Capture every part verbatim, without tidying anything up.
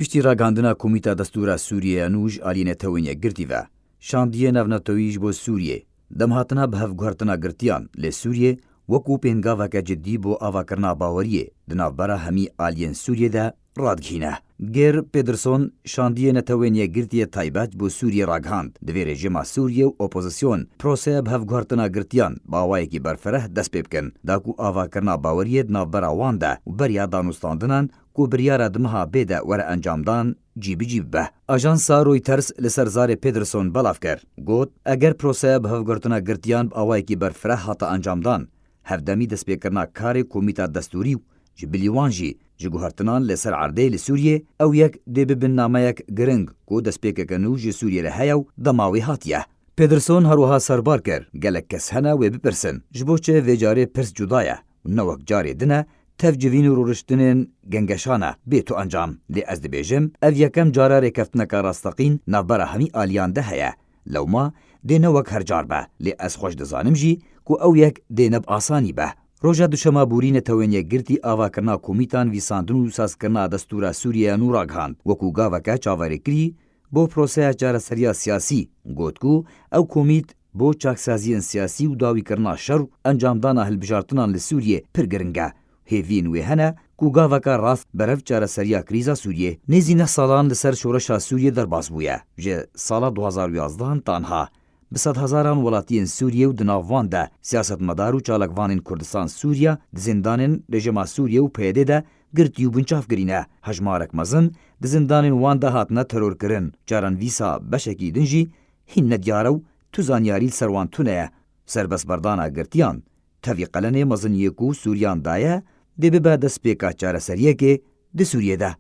Piştî ragihandina Komîta Destûra Sûriyê ya nû ji aliyê Netewên Yekgirtî ve, şandiyê navnetewî ji bo Sûriyê, demhatina bi hevguhertina girtiyan li Sûriyê wekû pêngaveke cidî bo avakirina baweriyê di navbera hemî aliyên Sûriyê de radigihîne. Geir Pederson, şandiyê Netewên Yekgirtî yê taybet bo Sûriyê ragihand, divê rejîma Sûriyê û opozîsyon proseya bi hevguhertina girtiyan bi awayekî berfireh dest pê bikin, da ku avakirina baweriyê di navbera wan de û beriya danûstandinan ku biryara di meha bê de were encamdan, cî bi cî bibe. Ajansa Reuters li ser zarê Pederson belav kir. Got, eger proseya bi hevgirtina girtiyan bi awayekî berfireh hate encamdan, hevdemî destpêkirina karê komîta destûrî û ji bilî wan jî ji guhertinan li ser erdê li Sûriyê, ew yek dê bibin nameyek giring ku destpêkeke nû ji Sûriyê re heye û dema wê hatiye. Pederson her wiha serbar kir, gelek kes hene wê bipirsin, ji bo çi vê carê pirs cuda ye û ne wek carê din e, tev civîn û rûniştinên gengeşan e bê tu encam. Lê ez dibêjim, ev yekem cara rêkeftineke rasteqîn navbera hemî aliyan de heye. Lewma dê ne wek her car be, lê ez xweş dizanim jî ku ew yek dê ne bi asanî be. Roja duşema borî Netewên Yekgirtî avakirina komîtan vîsandin û sazkirina destûra Sûriyê ya nû ragihand, wekû gaveke çaverêkirî bo proseya çareseriya siyasî. Got ku ew komît bo çaksaziyên siyasî û dawîkirina şer û encamdana hilbijartinan li Sûriyê pir giring e. Hêviyên wê hene ku gaveke rast berev çareseriya krîza Sûriyê. Nêzî neh salan li ser şoreşa Sûriyê derbas bûye. Ji sala du hazar û yazdehan ta niha bi sedhezaran welatiyên Sûriyê û di nav wan de siyasetmedar û çalakvanên Kurdistan Sûriya di zindanên rejîma Sûriyê û P Y D de girtî û binçavkirî ne. Hejmarek mezin di zindanên wan de hatine terorkirin. Caran vîsa beşekî din jî hîn nediyar e û tu zanyarî li ser wan tune ye. Serbestberdana girtiyan tevî qelenê mezin yê ku Sûriyan daye, dê bibe destpêka çareseriyekê di Sûriyê de.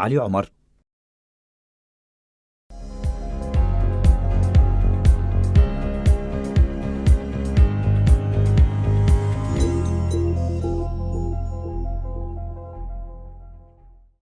Elî Omer,